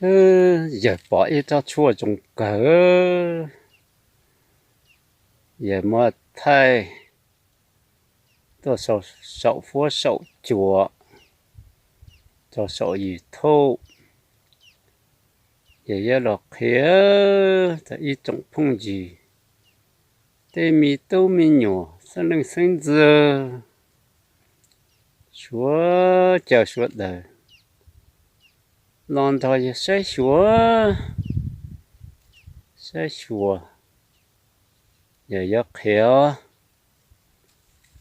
Yawg pom ib tsob tshuaj zoo kawg, yawg muab thaij tuaj saum huab saum cua, rau saum YouTube, yawg yuav los qhia rau ib tsoom phooj ywg, tej me tub me nyuam, xeeb leej xeeb ntxwv, suav cawv suav daws los nrog yawg saib xyuas, saib xyuas, yawg yuav qhia os.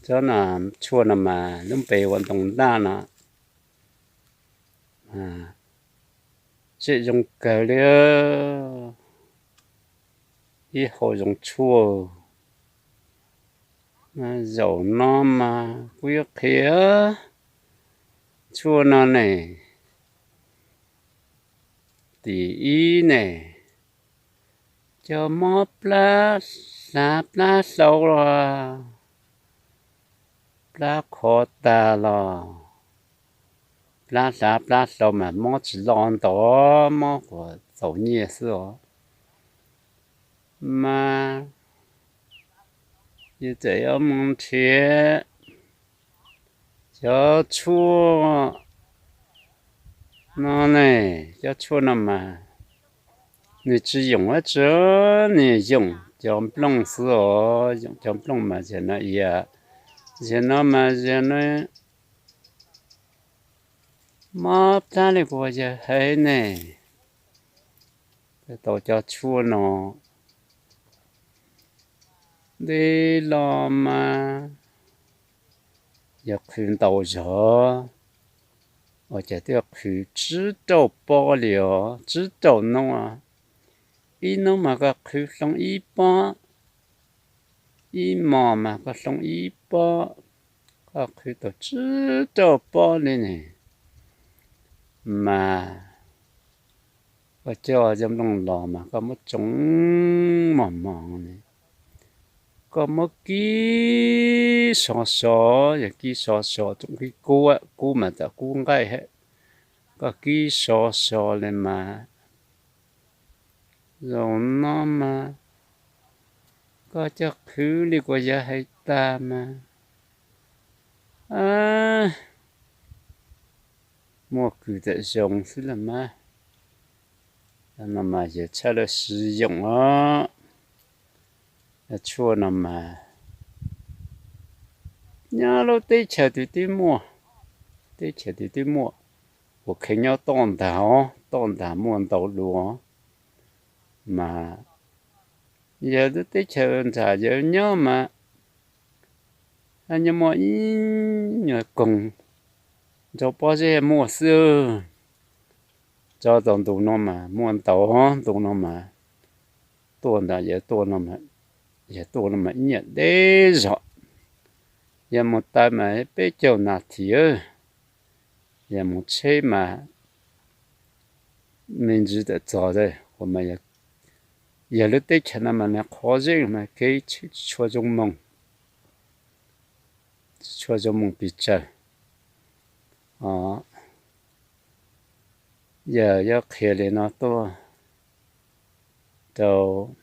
Tsob no, tshuaj no mas lub npe ua ntoo ntaj no, zem zoo kawg li. Ib hau zoo tshuaj. Zaum no mas kuv yuav qhia tshuaj no ne. Tim ib ne, cov mob plab hlav plab hlau los, plab qhov tag los, plab hlav plab hlau mas mob tsis loj ntau, mob kom txaus nyiaj xwb os. Mas yawg txawm yuav mus nrhiav cov tshuaj no ne. Cov tshuaj no mas nws tsis yoom dab tsi, nws yoom cov nplooj xwb os. Yoom cov nplooj mas yawg no, yawg no mas yawg no mob plab li kuv yawg hais ne. Tau cov tshuaj no ntev los mas yawg qhwv ntau zog, ua cas twb qhwv tsib rau pob li os, tsib rau hnub. Ib hnub mas koj qhwv hloov ib pob, ib hmos mas koj hloov ib pob, koj qhwv tau tsib rau pob li ne. Mas koj coj cov nplooj los mas koj muab tsoo mos mos li, koj muab kib sov sov, yog kib sov sov tsoom kib kub, kub mas tam kub nqaij hab, koj kib sov sov li mas zaum no mas koj coj qhwv li kuv yawg hais tag mas muaj kws tam zoo xwb los mas. No mas yawg tshaj lawv siv yoom os. Tshuaj no mas nyob lub teb chaws twg twb muaj, teb chaws twg twb muaj, kuv kheev nyob toj ntag os, toj ntag muaj ntau dua. Mas yawg lub teb chaws nram yawg nyob mas nyob muaj ib nyuag koog nrau pob zeb muaj xwb. Tso tau ntu no mas muaj ntau, ntu no mas tuaj ntawm yawg tuaj no, yawg tuaj no mas ib nyuag deb zog, yawg mus taw mas peb caug nas this, yawg mus tsheb mas me ntsis tawm txog. Yawg lub teb chaws no mas nws qhov zeej mas kev tsheb tsis tshua zoo moog, tsis tshua zoo moog pes tsawg. Yawg yuav qhia li no tuaj rau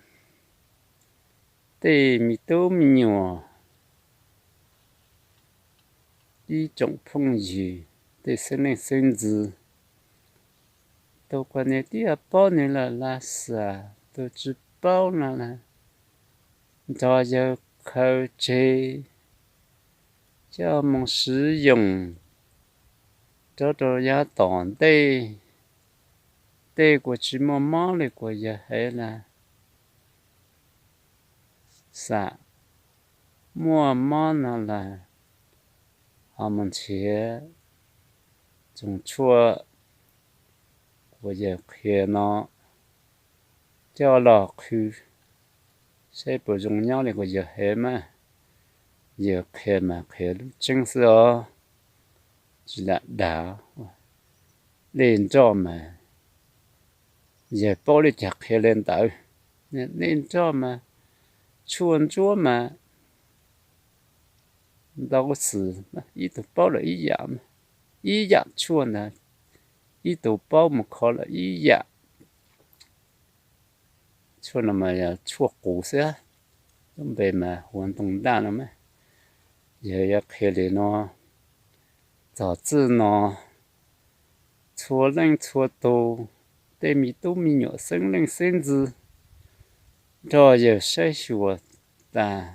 tej me tub me nyuam, ib tsoom phooj ywg, tej xeeb leej xeeb ntxwv, tus uas nws twb paub nws lawm los xav, tus tsis paub no los nrog yawg khaws tseg coj mus siv yoog rau rau yav tom ntej. Tej kuas tsis muaj mob li kuas yawg hais los xav, muaj mob no los ho mus nrhiav tsoos tshuaj kuas yawg qhia no coj los qhwv saib puas zoo nyob li kuas yawg hais mas. Yawg qhia mas qhia lub tseeb xwb os, tsis lam dag. Dej nroj mas yawg paub li cas qhia li ntawd. Dej nroj mas, tshuaj ntsuab mas, ntau xwm ib tug paub lawm ib yam, ib yam tshuaj ntawd, ib tug paub mus kho lawm ib yam. Tshuaj no mas yog tshuaj quv xwb, lub npe mas huav ntoo daj no mas. Yog yuav qhia li no, txog txij no txhua leej txhua tus, tej me tub me nyuam xeeb leej xeeb ntxwv, nrog yawg saib xyuas tas,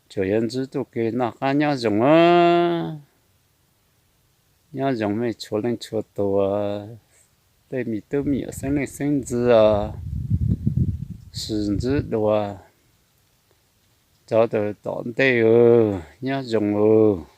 tsuas yuav ntsib txoj kev noj qab nyob zoo. Nyob zoo mej txhua leej txhua tus, tej me tub me nyuam xeeb leej xeeb ntxwv os, sib ntsib dua rau tom ntej, nyob zoo os.